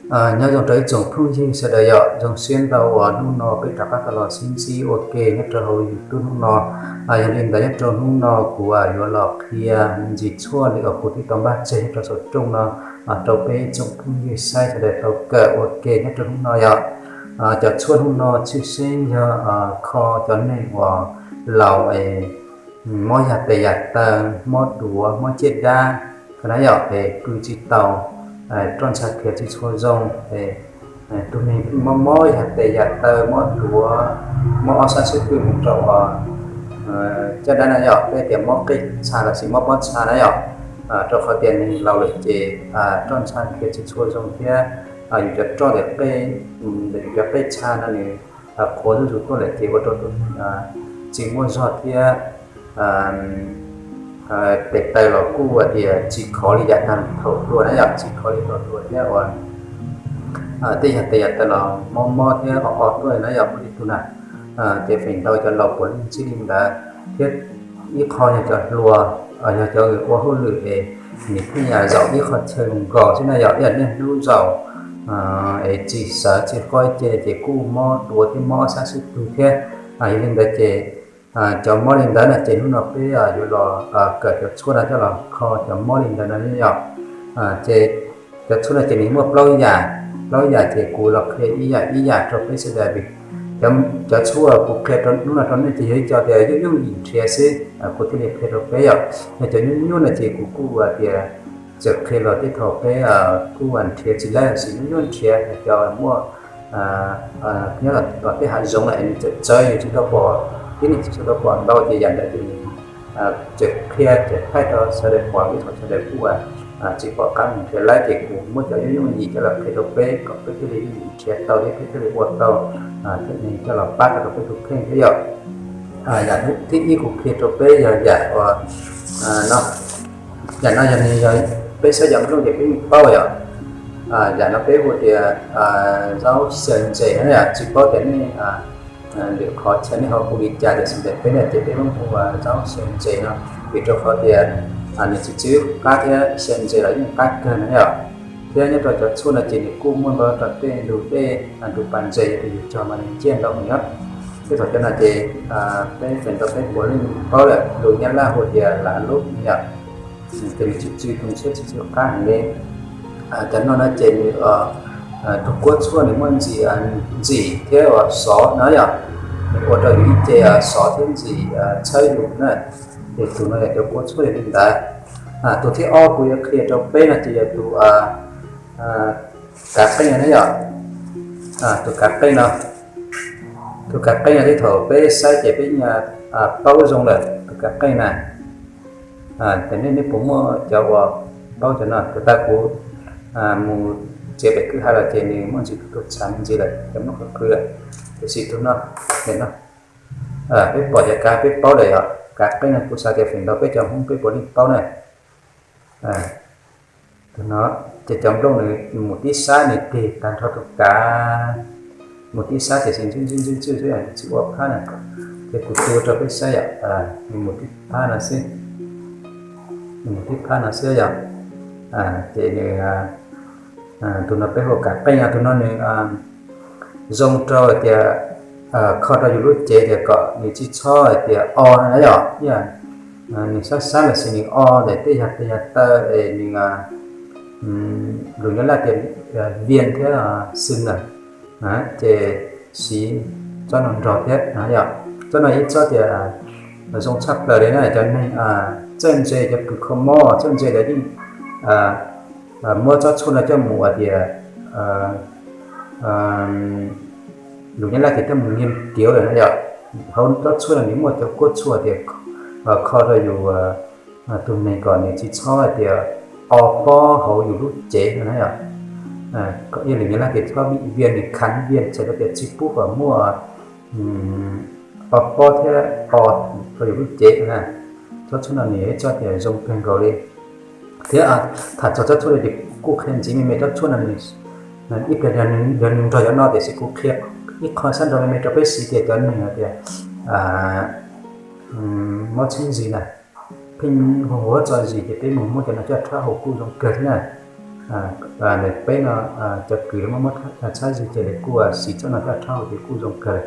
Nyob zoo rau ib tsoom phooj ywg sawv daws yom, zoo siab ntau uas hnub no peb rov qab tau los sib ntsib ua ke nyob rau hauv YouTube hnub no. Yog li ntawd nyob rau hnub no kuv yuav los qhia me ntsis tshuaj li uas kuv twb tau npaj tseg nyob rau saum rooj no rau peb ib tsoom phooj ywg saib sawv daws tau kawm ua ke nyob rau hnub no yom. Cov tshuaj hnub no tshwj xeeb yog kho cov neeg uas laus es mob yam tes yam taw, mob duav, mob ciaj dab, qhov na yom, es pw tsis tau, roj ntsha khiav tsis tshua zoo, es tus neeg mob mob yam tes yam taw, mob duav, mob ob sab xub pwg mus rau uas caj dab na yom, peb tias mob qej txha lossis mob pob txha na yom. Rau qhov tias neeg laus lawm ces roj ntsha khiav tsis tshua zoo thiab yus cov roj, yus cov qej txha no nws qhuav zuj zus tuaj lawm ces ua rau tus neeg tsis muaj zog thiab tes taw los kuj tias tsis khov li yav tag thaum hluas na yom, tsis khov li thaum hluas thiab uas tej yam tes yam taw los mob mob thiab o o tuaj na yom, muaj ib tug na. Ces feem ntau cov laus puav leej ntsib li ntawd thiab. Ib qho yog cov hluas, yog cov ua hauj lwm es nws pheej zaum ib qho chaw nkaus xwb na yom, ib yam niaj hnub zaum es tsis sawv tsis qab ib ce ces kuj mob duav thiab mob ob sab xub pwg thiab. Yog li ntawd ces cov mob li ntawd no ces hnub no peb yuav los kawm cov tshuaj no coj los kho cov mob li ntawd no yom. Ces cov tshuaj no ces nws muaj plaub yam, plaub yam ces kuv los qhia ib yam ib yam rau peb sawv daws vim cov tshuaj kuv qhia rau hnub no rau nej ces yog ib co tias yooj yooj yim nrhiav xwb, kuv thiaj li qhia rau peb yom. Yog cov nyuaj nyuaj no ces kuv kuj tias txawm qhia los tej thaum peb kuj nrhiav tsis laib, lossis nyuaj nyuaj nrhiav, cov muaj nyob tom tej hav zoov lawm es nws txawm tsawv yus tsis tau pom, tib neeg tsis tau pom ntau ces yam ntawd ces txawm qhia txawm thaij rau sawv daws pom, ib qho sawv daws kuj tsis pom qab mus nrhiav laib ces kuv muab cov yooj yooj yim coj los qhia rau peb kom peb thiaj li yooj yim nrhiav tau thiab peb thiaj li ua tau, thiaj li coj los pab tau rau peb tus kheej thiab yom. Yam thib ib kuv qhia rau peb yog yam uas no, yam no yog nws yog peb saib cov nplooj ces peb yeej paub yom. Yam no peb hu tias zaub xyaw ntses na yom, tsis paub tias nej lwm qhov chaw nej ho hu li cas, tiam sis ntawm peb no ces peb muab hu ua zaub xyaw ntses no, vim rau qhov tias nws tsis tsw qab thiab xyaw ntses los yeej qab kawg na yom. Thiab nyob rau cov tshuaj no ces nws kuj muaj ntau rau tej lus dej, lus pas ntses, yog tias yus cog mas nws ciaj ntau heev nyob. Tej thaum cov no ces peb feem ntau peb puav leej paub lawm, lus Nyab Laj hu tias lav lub yom. Ces nws tsis tsw, tus tshuaj tsis tsw qab heev li. Cov no no ces nws tus kuab tshuaj nws muaj ntxim, ntxim thiab uas xov no yom, nws ua rau yus ib ce xov thiab ntxim txhawb yus na. Ces tus no yog cov kuab tshuaj yog li ntawd. Tus thib ob kuv yuav qhia rau peb no ces yog tus kav qeej no na yom. Tus kav qeej no, tus kav qeej no tej thaum peb saib ces peb yeej paub zoo lawm tus kav qeej na. Ces nej, nej puas muaj cov uas paub cov no? Tus tag kuv mus txiav pem kwj ha los ces nws muaj ntsis tus tuag txhav me ntsis lawm, cov muaj qhwv qhwv lawm. Tiam sis tus no, peb pom cov kav peb paub lawm yom. Kav qeej no kuv xav tias feem ntau peb cov Hmoob peb puav leej paub na. Tus no ces cov nplooj nws mus tib sab, nws tig tag nrho tus kav, mus tib sab tiam sis ntswj ntswj ntswj ntswj xwb, nws tsis ua phab na. Ces kuv tua rau peb saib yom, nws mus tib phab no xwb, nws mus tib phab no xwb yom. Ces nws, tus no peb hu kav qeej, tus no nws zoo rau tias kho rau yus lub cev tias kom nws tsis txhob hais tias o no na yom. Nws sab sab los sis nws o ntawm tej yam, tej yam taw es nws, lus Nyab Laj tias viêm thiab xương na. Ces siv tsob no nrog thiab yom. Tsob no ib tsob tias zoo tshaj plaws li na, cov neeg txawj ntse, cov kws kho mob txawj ntse lawv yeej muab tsob tshuaj no coj mus hais tias, lus Nyab Laj tias coj mus nghiên cứu lawm na yom. Hauv tsob tshuaj no nws muaj cov kuab tshuaj tias kho rau yus tus neeg kom nws tsis txhob hais tias o pob hauv yus lub cev no na yom. Ib lwm Nyab Laj tias txhob bị viêm, nws khav viêm, txhais tau tias tsis pub kom muaj o pob thiab o rau yus lub cev na. Tsob tshuaj no nws yog ib tsob tias zoo kawg nkaus li. Thiab tham txog tsob tshuaj no ces kuj qhia ntxiv me me tsob tshuaj no, ib pliag yog nws nrog cov no tiam sis kuv qhia ib qho sab nrau me me rau peb siv tias cov neeg hais tias mob txheeb zis na, pheej hu huab txo zis ces peb mus muab cov no coj rhaub haus kuj zoo kawg thiab na. Peb no cov kws muab muab txhab zis ces lawv kuj siv txoj no coj rhaub hauv ces kuj zoo kawg.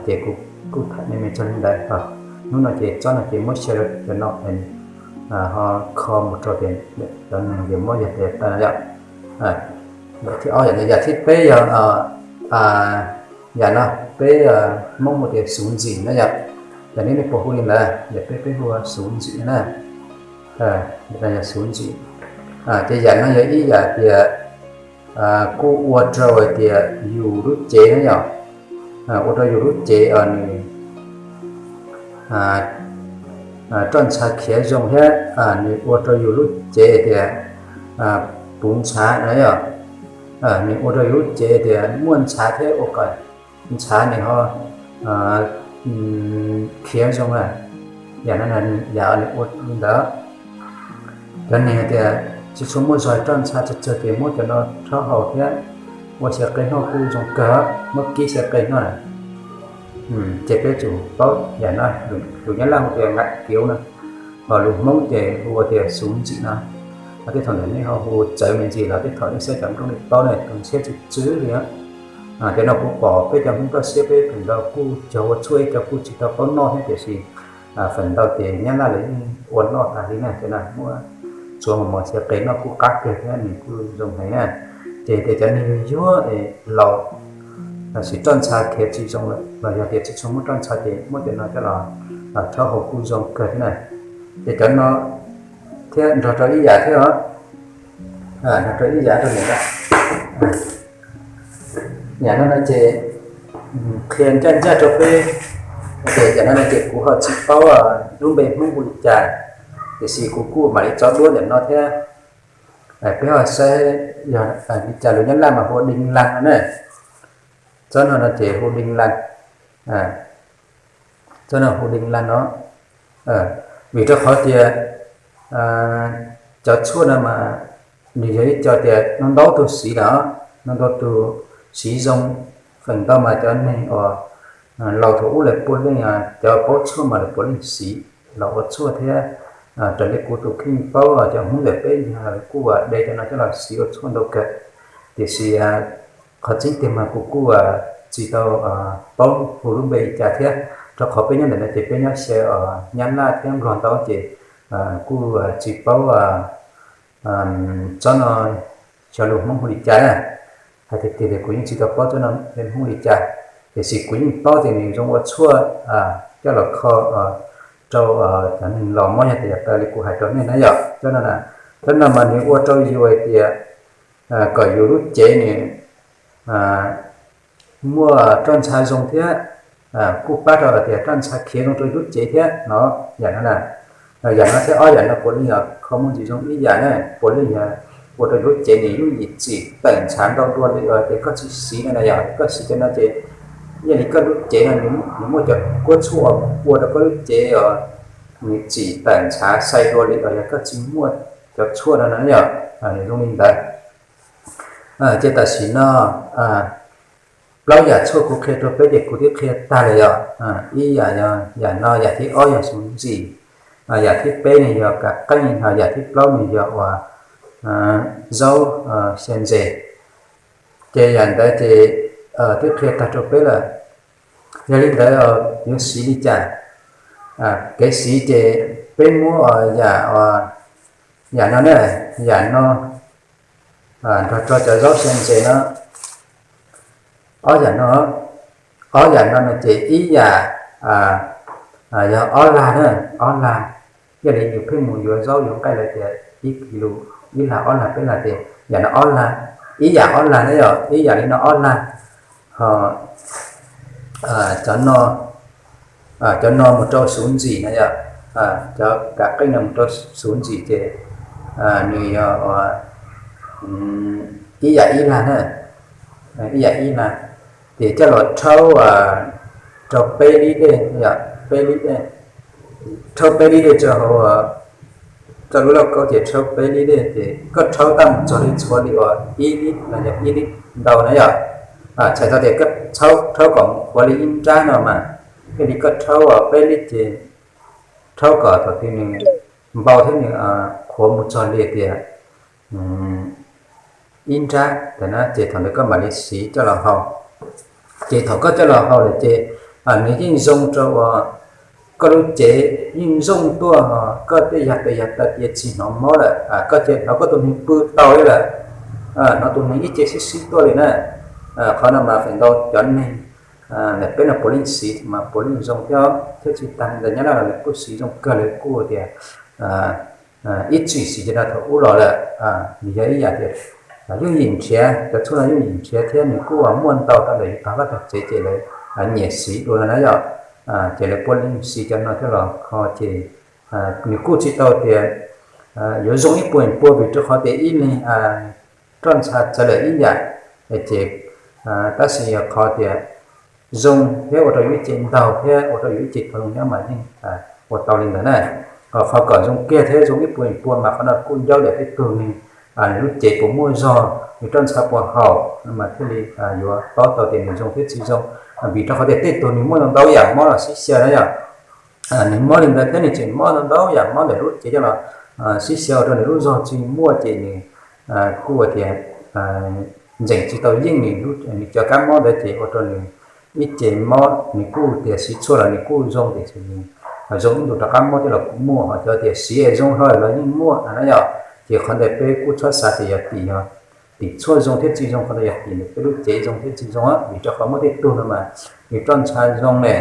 Ces kuv kuj tham me me txog li ntawd. Hnub no ces txob no ces muab xyaw rau cov no, ho kho mus rau tias cov neeg ces muab yog tias tawg no yom. Yam thib ob, yam thib peb yog, yam no peb Hmoob hu tias xuv ntxim na yom. Yam no nej puas hu li ntawd? Yam peb peb hu xuv ntxim na. Yog xuv ntxim. Ces yam no yog ib yam tias kuj ua rau tias yus lub cev na yom, ua rau yus lub cev os nws roj ntsha khiav zoo thiab nws ua rau yus lub cev tias puv ntshav na yom. Nws ua rau yus lub cev tias muaj ntshav thiab ua kom ntshav nws ho khiav zoo na. Yam no yam nws ua li ntawd. Cov neeg tias tsis tshua muaj zog roj ntsha tsawg tsawg ces muab cov no rhaub haus thiab ua xyaw qe noj kuj zoo kawg, muab kib xyaw qe noj. Ces peb tsum paub yam no, lus Nyab Laj hu tias ngaj kiuv no, ho lus Hmoob ces hu ua tias xuv ntxim no. Ho tej thaum ntawd nej ho hu txawv me ntsis los tej thaum nej saib cov nrooj nej paub na, tus ntshiab tsw tsw li. Cov no kuv pom peb cov Hmoob toj siab peb feem ntau kuj cog ua tshuaj, ib co kuj tsis tau paub noj thiab tiam sis feem ntau ces Nyab Laj lawv yeej ua noj tas li na. Cov no muab txhuav mos mos xyaw qe noj kuj qab kawg thiab nws kuj zoo heev na. Ces tias cov neeg yuag yuag es laus, lossis roj ntsha khiav tsis zoo los yog tias tsis tshua muaj roj ntsha ces muab cov no coj los rhaub haus kuj zoo kawg thiab na. Ces cov no thiab nrog rau ib yam thiab os, nrog rau ib yam rau ntawm no. Yam no no ces qhia ncaj ncaj rau peb, ces yam no no ces kuv ho tsis paub lub npe Hmoob hu li cas, tiam sis kuv kuj mam li tso duab ntawm no thiab. Peb ho saib yog li cas, lus Nyab Laj mas hu đinh lăng no na. Tsob no no ces hu đinh lăng, tsob no hu đinh lăng no. Vim rau qhov tias cov tshuaj no mas nws yog ib co tias no ntau tus siv lawm, no ntau tus siv zoo. Feem ntau mas cov neeg uas laus thaum ub lawv puav leej, cov paub tshuaj mas lawv puav leej siv los ua tshuaj thiab. Raws li kuv tus kheej paub cov Hmoob ntawm peb yog lawv kuj de cov no coj los siv ua tshuaj ntau kawg. Tiam sis qhov tseeb tiag mas kuv kuj tsis tau paub hu lub npe li cas thiab, rau qhov peb nyob ntawm no ces peb nyob xyaw Nyab Laj thiab Nplog ntau ces kuj tsis paub tsob no xyov lus Hmoob hu li cas na. Hais tiag tiag tias kuv yeej tsis tau paub tsob no Hmoob li cas, tiam sis kuv yeej paub tias nws zoo ua tshuaj coj los kho rau cov neeg los mob yog tias yog raws li kuv hais rau nej na yom. Tsob no, tsob no mas nws ua rau yus hais tias kom yus lub cev nws muaj roj ntsha zoo thiab kuj pab rau tias roj ntsha khiav zoo rau yus lub cev thiab no. Yam no na, yam no thiab ob yam no puav leej yog kho muaj ntsis zoo ib yam na, puav leej yog ua rau yus lub cev nws yooj yim tsim tawm ntshav ntau dua li tias koj tsis siv no na yom. Koj siv cov no ces ib yam li koj lub cev no nws muaj cov kuab tshuaj ua rau koj lub cev os nws tsim tawm ntshav sai dua li os yog koj tsis muaj cov tshuaj no na yom. Nws zoo li ntawd. Ces tam sim no plaub yam tshuaj kuv qhia rau peb ces kuv twb qhia tag lawm yom. Ib yam yog yam no, yam thib ob yog xuv ntxim, yam thib peb nws yog kav qeej, ho yam thib plaub nws yog uas zaub xya ntses. Ces yam ntawd ces twb qhia tag rau peb lawm. Yog li ntawd yuav siv li cas? Kev siv ces peb muab yam, yam no na, yam no nrog rau cov zaub xya ntses no, ob yam no, ob yam no no ces ib yam yog ob lag na, ob lag. Yog li yus pheej mus yuav zaub yuav nqaij lawv tias ib kis lus ib lag ob lag peb lag ces yam no ob lag, ib yam ob lag na yom, ib yam li no ob lag. Ho cov no, cov no mus rau xuv ntxim na yom, cov kav qeej no mus rau xuv ntxim ces nws yog ib yam ib lag na, ib yam ib lag. Ces coj los rhaub rau peb lib dej yom, peb lib dej, rhaub peb lib dej rau hauv, rau lub lauj kaub ces rhaub peb lib dej ces koj rhaub tab mus txog li txhua li uas ib lib no yog ib lib ntau na yom. Txhais tau tias koj rhaub kom qhuav li ib nrab no mas, thiaj li koj rhaub peb lib ces rhaub kom thaum twg nws npau thiab nws qhuav mus txog li tias ib nrab ntawm na, ces thaum ntawd koj mam li siv coj los haus. Ces thaum koj coj los haus lawm ces nws yeej zoo rau uas koj lub cev yeej zoo tuaj, koj tej yog tes yog taw ces tsis hnov mob lawm, koj ces hnov koj tus neeg pw tau li lawm, hnov tus neeg ib ce sib sib tuaj li na. Qhov no mas feem ntau cov neeg ntawm peb no puav leej siv mas puav leej zoo thiab, thiab tsis tas ntawd Nyab Laj los lawv kuj siv zoo kawg, lawv kuj tias ib txwm siv ces thaum ub los lawm. Nws yog ib yam tias yooj yim nrhiav, cov tshuaj no yooj yim nrhiav thiab nws kuj muaj ntau tau ntawm yus tog vaj tog tsev ces lawv nyiam siv dua no na yom. Ces lawv puav leej siv cov no thiab los kho ces nws kuj tsis tau tias yuav zoo ib puas pua vim rau qhov tias ib leeg roj ntsha txawv lawm ib yam, ces tab sis yog qhov tias zoo thiab ua rau yus ib ce ntaug thiab ua rau yus ib ce tau zoo nyob mas yeej ua tau li ntawd na. Ho qhov kom zoo kiag thiab zoo ib puas pua mas qhov no kuj ncauj ntawm tej tug neeg nws lub cev puas muaj zog, nws roj ntsha puas haum no mas thiaj li yuav paub tau tias nws zoo thiab tsis zoo. Vim rau qhov tias tej tug nws muaj ntau ntau yam mob los sib xyaw na yom. Nws mob li ntawd thiab nws tseem mob ntau ntau yam mob ntawm lub cev coj los sib xyaw ua rau nws lub zog tsis muaj ces nws kuj ua tias ntseem tsis tau yeej nws cov kab mob ntawd ces ua rau nws ib ce mob nws kuj tias siv tshuaj los nws kuj zoo tiam sis nws zoo ib ntus rov qab mob coj los kuj muaj, ho cov tias siv es zoo hlo los yeej muaj na yom. Ces qhov ntawd peb kuj txhob xav tias yog tim, yog tim tshuaj zoo thiab tsis zoo, qhov ntawd yog tim peb lub cev zoo thiab tsis zoo, vim rau qhov muaj tej tug no mas nws roj ntsha zoo ne,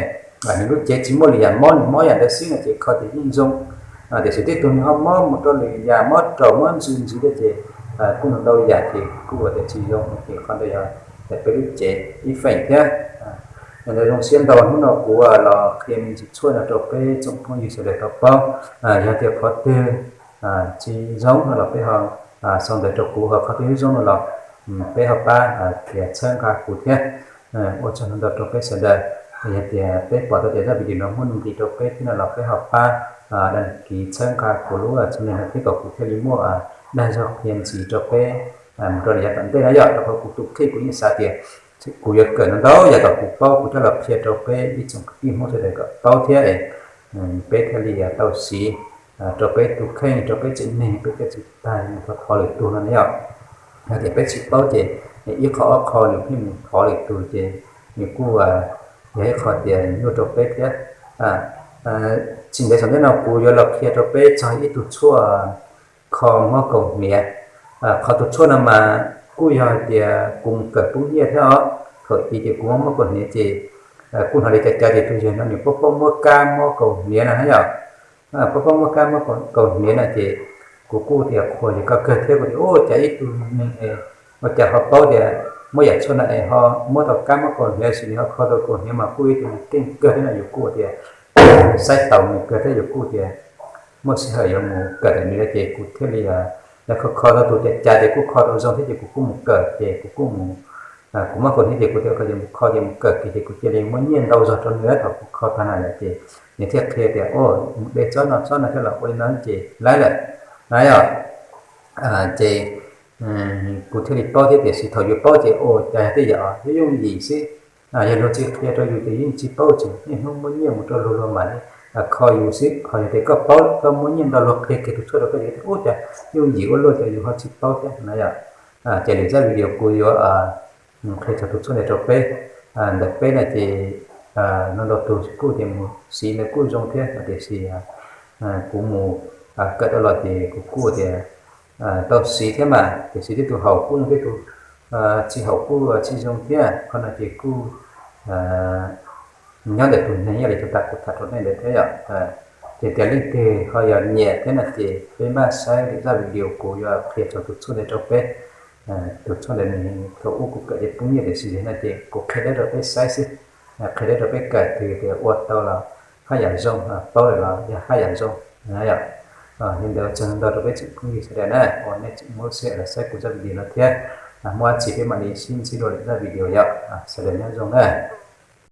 nws lub cev tsis muaj lwm yam mob, nws mob yam ntawd xwb no ces kho tias yeej zoo. Tiam sis tej tug nws ho mob mus rau lwm yam, mob raum mob ntsws ntxiv thiab ces kuj ntau yam ces kuj ua tias tsis zoo, ces qhov ntawd yog peb lub cev ib feem thiab. Yog ntawd zoo siab ntau hnub no kuv los qhia me ntsis tshuaj no rau peb tsoom phooj ywg sawv daws tau paub. Yog tias qhov twg tsis zoo no los peb ho sau ntawv rau kuv, ho qhov twg zoo no los peb ho pab tias txhawb nqa kuv thiab. Ua tsaug ntau rau peb sawv daws. Yog tias peb pom tau tias zaj video no muaj nuj nqis rau peb thiab no los peb ho pab đăng ký txhawb nqa kuv lub channel no thiab kom kuv thiaj li muaj dag zog qhia ntxiv rau peb mus rau yav tom ntej na yom. Rau qhov kuv tus kheej kuv yeej xav tias kuv yuav kawm ntau ntau yam kom kuv paub kuv coj los qhia rau peb ib tsoom kwv tij Hmoob sawv daws kom paub thiab es peb thiaj li tau siv rau peb tus kheej, rau peb tsev neeg, peb thiaj tsis tag mus thov thov lwm tus no na yom. Yog tias peb tsis paub ces ib qho ob qho nws pheej mus thov lwm tus ces nws kuj yog ib qho tias nyuaj rau peb thiab. Tsis ntev tom ntej no kuv yuav los qhia rau peb txog ib tug tshuaj kho mob kaus hniav. Qhov tus tshuaj no mas kuj yog hais tias kuv mus kawm poob nyiaj thiab os. Thaum ub ces kuv mob mob kaus hniav ces kuj hnov li cas cas tias tus yawg no nws paub paub muab kab mob kaus hniav no na yom. Paub paub muab kab mob kaus hniav no ces kuv kuj tias qhuas yawg ko kawg thiab, kuv tias ua cas ib tug neeg ua cas ho paub tias muab yam tshuaj no es ho muab tau kab mob kaus hniav, sis nws ho kho tau kaus hniav mas kuj ib tug neeg keej kawg thiab no, yus kuj tias saib taus nws kawg thiab yus kuj tias muaj sij hawm yuav mus kawm ntawm nws no ces kuv thiaj li, yog kho kho tau tus cas cas ces kuj kho tau zoo thiab ces kuv kuj mus kawm ces kuv kuj mus, kuv mob kaus hniav ces kuv tias kho ces mus kho ces mus kawm kiag ces kuv cia li muab nyiaj ntau zog rau nws thaum kuv kho tag na lawm ces nws thiaj qhia tias ua mus de tsob no tsob no coj los ua li no ces laib lawm na yom. Ces kuv thiaj li paub thiab, tiam sis thaum yus paub ces ua cas yog tej yam yooj yim xwb. Yog luag tsis qhia rau yus ces yeej tsis paub, tseem niaj hnub muab nyiaj mus rau luag, luag mam li kho yus xwb. Ho yog tias koj paub koj muab nyiaj ntau luag qhia kiag tus tshuaj rau koj ces ua cas yooj yim ua luaj ces yus ho tsis paub thiab na yom. Ces lwm zaj video kuv yuav qhia txog tus tshuaj ntawd rau peb. Ntawm peb no ces ntau ntau tus kuj tias mus siv ntawd kuj zoo thiab, tiam sis kuv mus kawm tau los ces kuv kuj tias tau siv thiab mas, tiam sis tej tus haum kuj zoo, tej tus tsis haum kuj tsis zoo thiab. Qhov no ces kuj nyob ntawm tus neeg, yog li tau tas kuv tham rau nej ntawd thiab yom. Ces tias leej twg ho yog nyiam thiab no ces peb maj saib lwm zaj video kuv yuav qhia txog tus tshuaj ntawd rau peb. Tus tshuaj ntawd nws thaum ub kuv kawm ces poob nyiaj, tiam sis no ces kuv qhia deb rau peb saib xwb, qhia deb rau peb kawm, twg tias ua tau los haj yam zoo, paub lawm los yog haj yam zoo. Yog li ntawd tsaug ntau rau peb tsoom phooj ywg sawv daws na, uas nej tseem muab sij hawm los saib kuv zaj video no thiab. Muaj dab tsi peb mam li sib ntsib dua lwm zaj video yom. Sawv daws nyob zoo na.